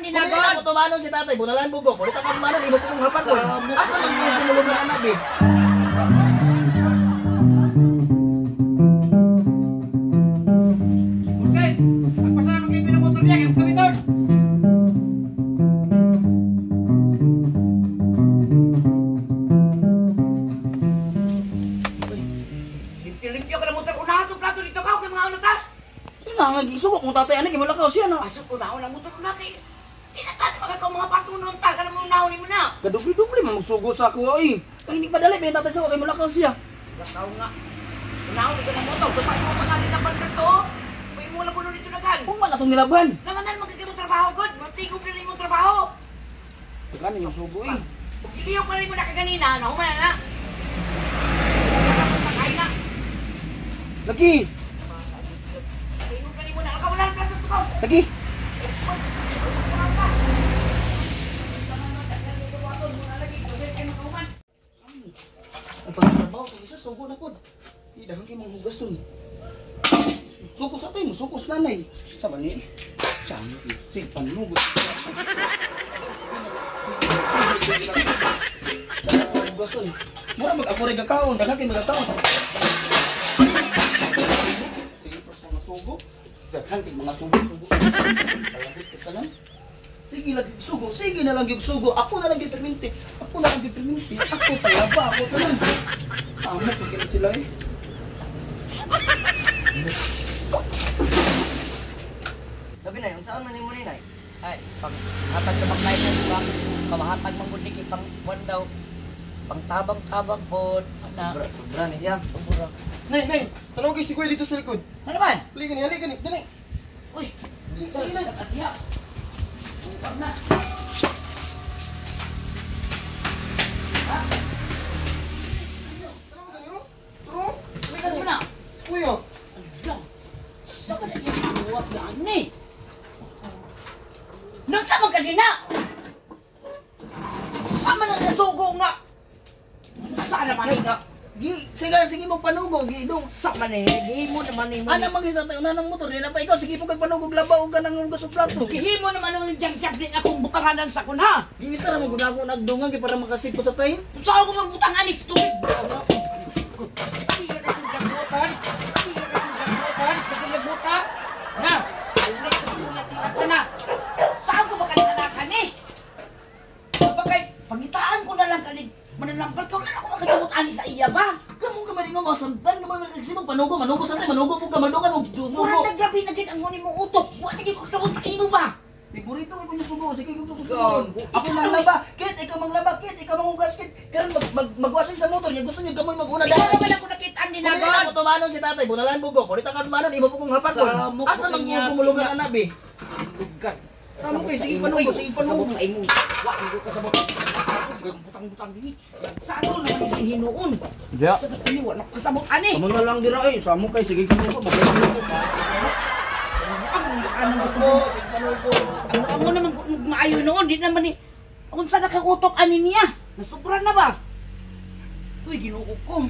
ni Kung nagod. dili na ko tumanon si tatay, bunalan bugo. Kung dili ka tumanon, imo ko mong hapakon. Asa man ko gumulugan anak bi? Okay, pagpasama kayo ng motor niya, kami doon. Limpyo-limpyo ka na motor. Unahan itong plato dito ka, kay mga una ta. Sino nga gisugo kung tatay anak mulakaw siya no. Pasok unahon ang motor una kay. Tinatan mga ka mga paso noon ta, kana mo unahon nimo na. Kadubli-dubli man magsugo sa ako oy. Ay hindi padali ba tatay sa kay mulakaw siya. Lakaw nga. Unahon ka ng motor, kapag mo pangalit ang barber to. May mo lang puno dito nagan. Kung man atong nilaban. Nanganan magkagay mong trabaho god, matigog na rin mong trabaho. Tagan yung sugo eh. Kung giliw pa rin mo na kaganina, nahuman na na. Sakay na. Lagi, Tingog na rin mo na. Alka, wala ang plato ko. lagi. Ang pagtrabaho kay isa sugo na pod. Di daghan kay mong hugason. Sukos atay mo, sukos nanay. Sa ba ni? Sa si panugot. Hugason. Mura mag ako rin gakaon, daghan kay magakaon. Sige, pros mga sugo. Daghan kay mga sugo-sugo. Palabot ka tanan. Sige lang sugo, sige na lang yung sugo. Ako na lang yung perminti. Ako na lang yung perminti. Ako palaba, ako tanan. Tama ko kina sila eh. Sabi na, unsaon man nimo ni nay? Ay, pang hatag sa baklay mo, ba? Kamahatag man gud ni kay pang kwan daw. Pang tabang-tabang pod. Ana, Sobra, sobra ni siya. sobra. Nay, nay, tanaw kay si Kuya dito sa likod. Ano man? Halika ni, halika ni, dali. Uy, Dali, dali na. Atiya. Bukang na. Tanaw gani oh. Turo. Halika Ano ni. na? Kuya. Ano? Sa ka na yung buwak na ani? Nagsa man ka din na! Sa man ang nasugo nga! Sa naman eh nga! Gi, sige, sige mo panugo, gi dong. Sa man eh, gihimo naman eh mo. Ana man sa tayo ng motor, di na pa ikaw sige po kag panugog laba og kanang hugas og plato. Gihimo naman ang diyang siya din akong butanganan sa kun ha! Gi isa ra man gud ako nagdungan kay para makasip ko sa time. Saan ko magbutang ani sa tubig? Tiga ka sa butan. Tiga ka sa butan. Sa butan. Na. Ulit ko na. Saan ko ba kananakan eh? Bakay pangitaan ko na lang kanig mananampal ka wala na ako makasabot ani sa iya ba? Kamo ka man ingon masamtan ka man magsimong panugo, manugo sa tayo, manugo po ka madungan og sugo. Murag nagrabi na gid ang huni mong utok. Wa na gid ko kasabot sa imo ba? Favorito kay kunya sugo, sige kung sugo. Ako manglaba, kit ikaw manglaba, kit ikaw manghugas, kit karon magwasing sa motor niya gusto niyo kamoy maguna Ikaw dahil. naman ako nakitaan ni Kung dili Nagod. na ko tumanon si tatay, bunalan bugo. Kung dili ka tumanon, imo po kong hapakon. Samo ko Asa man kanya, ko gumulugan tinya. anak bi? Lugan. Samo kay sige panugo, sige panugo. Kasabot sa imo. Wa ko kasabot. Butang-butang dinhi. Sa ako naman yung hinuon. Ya. Sa ini wa na kasabot ani. Amo na lang dira ay, samo kay sige panugo, magpanugo pa. Ano gusto Mo, mo? sige panugo. Amo naman kung maayo noon, di naman ni unsa nakautok ani niya. Nasubra na ba? Uy, Ginoo ko.